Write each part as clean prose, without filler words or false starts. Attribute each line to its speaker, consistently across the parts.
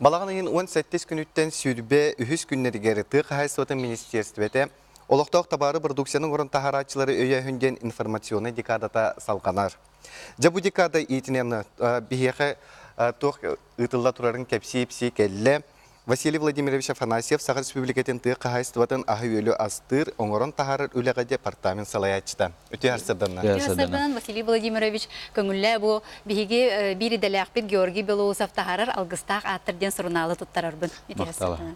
Speaker 1: Балаҕан ыйын 18 күнүттэн 23 күннэригэр тыа хаһаайыстыбатын министиэристибэтэ олохтоох табаары продукцияны оҥорон таһаарааччылары өйөөһүн диэн информационнай декадата салҕанар. Дьэ бу декада иитинэн биһиэхэ туох ыытылла турарын кэпсии-ипсии кэллэ. Василий Владимирович Афанасьев Саха Республикатын тыа хаһаайыстыбатын аһы-үөлү астыыр, оҥорон таһаарар үлэҕэ департамент салайааччыта. Үтүө сарсыарданна.
Speaker 2: Үтүө сарсыарданан Василий Владимирович көҥүллээ бу биһиги биир идэлээхпит Георгий Белоусов таһаарар алгыстаах ааттар диэн сурунаалы туттарарбын. Үтүө сарсыарданан.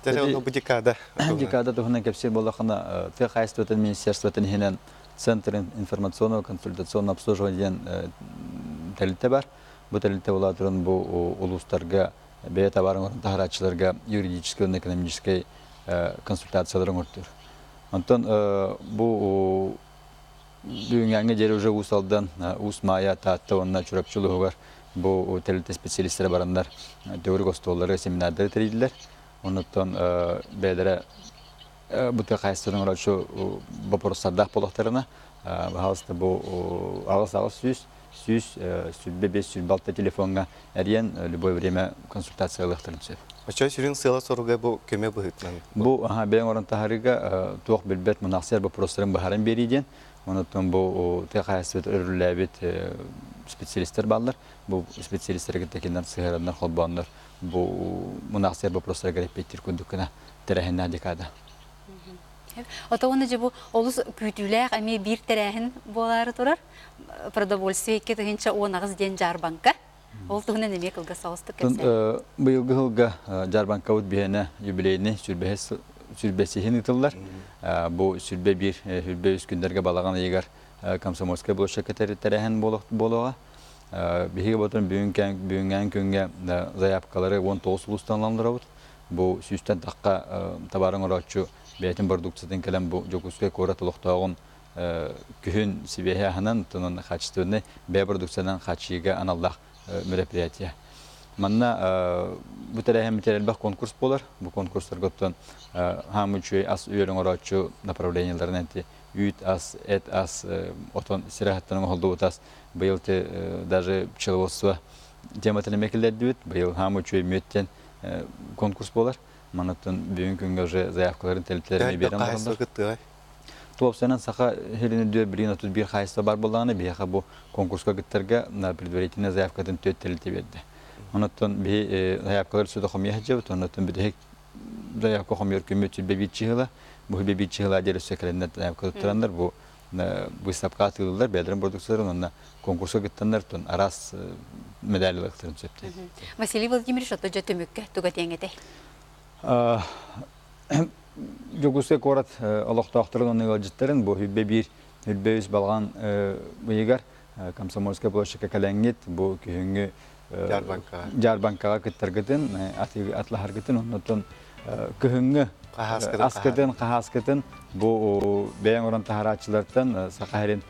Speaker 1: Тэрэ бу декада.
Speaker 3: Декада туһунан кэпсиир буоллаххына, тыа хаһаайыстыбатын министерствотын иһинэн Центр информационного консультационного обслуживания диэн тэрилтэ бар. Бу тэрилтэ улаатырын бу улуустарга бэйэ табаарын оҥорон таһарааччыларга юридическай уонна экономическай консультациялары оҥортуур. Онтон бу бүгүҥҥээҥҥэ диэри уже Уус Алдан, Уус Маайа, Таатта уонна Чурапчы улууһугар бу тэрилтэ специалистэрэ бараннар төгүрүк остуоллары, семинардары тэрийдилэр. Оннуттан бэйэлэрэ бу тыа хаһаайыстыбатын оҥорооччу боппуруостардаах буолуохтарына, баһаалыста бу 88 125 126 телефоҥҥа эрийэн любое время консультация ылыахтарын сөп.
Speaker 1: Оччо сүрүн сыала-соруга бу көмө быһыытынан?
Speaker 3: Бу бэйэҥ оҥорон таһаарыыга туох билбэт мунаахсыйар боппуруостарын быһааран биэрии диэн. Онон бу тыа хаһаайыстыбата өрүллээбит специалистар бааллар. Бу специалистары кытта кинилэр сыһыараннар, холбооннор бу мунаахсыйар боппуруостарыгар эппиэттиир курдук гына тэрээһиннээх декада.
Speaker 2: Ото уонна дьэ бу олус күүтүүлээх эмиэ биир тэрээһин буолаары турар. Продовольствие 2018 диэн дьаарбаҥка. Ол туһунан эмиэ кылгас соҕустук кэпсээ.
Speaker 3: Быйылгы сылга дьаарбаҥкабыт биһиэнэ юбилейный сүүрбэсиһин ыытыллар. Бу 21, 23 күннэргэ балаҕан ыйыгар Комсомольскай площадка тэрээһин буолуоҕа. Биһиги ботун бүгүҥҥээн күҥҥэ заявкалары 19 улуустан ылан Бу сүүстэн тахха табаар оҥорооччу бэйэтин продукциятын кэлэн бу Дьокуускай куорат олохтооҕун күһүн сибиэһэ аһынан, онон качественнай бэйэ продукциянан хааччыйыыга аналлаах мероприятие. Манна бу тэрээһин бүтэр элбэх конкурс буолар. Бу конкурстарга оттон хаамы үчүгэй ас үөл оҥорооччу направлениеларын эти үүт ас, эт ас, отон сир аһыттан оҥоһуллубут ас быйыл даже пчеловодство тематын эмиэ киллэрдибит. Быйыл хаамы үчүгэй мүөт конкурс буолар. Манаттан бүгүн күҥҥэ уже заявкаларын тэрилтэлэрин биэрэн олороллор. Туопсайынан саха сирин үрдүгэр билигин 31 хаһаайыстыба баар буоллаҕына, биһиэхэ бу конкурска кыттарга предварительная заявкатын түөрт тэрилтэ биэрдэ. Онуттан биһи заявкалары сүдэ хомуйа сылдьабыт, онуттан бүтэһик заявка хомуйар күммүт 21 чыһыла. Бу 21 чыһыла диэри өссө кэлэннэр заявка туттараннар бу выставка атыылыыллар, бэйэлэрин продукцияларын уонна конкурска кыттаннар араас медаль ылыахтарын сөп.
Speaker 2: Василий Владимирович, ото дьэ түмүккэ туга диэҥ этэй?
Speaker 3: Дьокуускай куорат олохтоохторун уонна ыалдьыттарын бу хүлбэ биир, хүлбэ үс балаҕан ыйыгар Комсомольскай площадька кэлэҥҥит бу күһүҥҥү дьаарбаҥкаҕа кыттаргытын, атлаһаргытын, оннуттан кыһыҥҥы аскытын, хаһааскытын бу бэйэҥ орон таһарааччылартан Саха сирин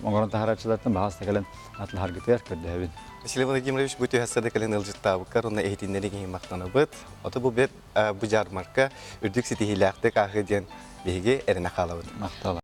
Speaker 3: оҥорон таһарааччылартан баһаста кэлэн атлаһаргытыгар көрдөһөбүн.
Speaker 1: Василий Владимирович, бу түһэ сада кэлэн ыалдьыттаабыккар уонна иһитиннэри киһи махтанабыт. Ото бу бу дьаармарка үрдүк ситиһиилээхтик ааһыы диэн биһиги эрэнэ хаалабыт.
Speaker 3: Махтал.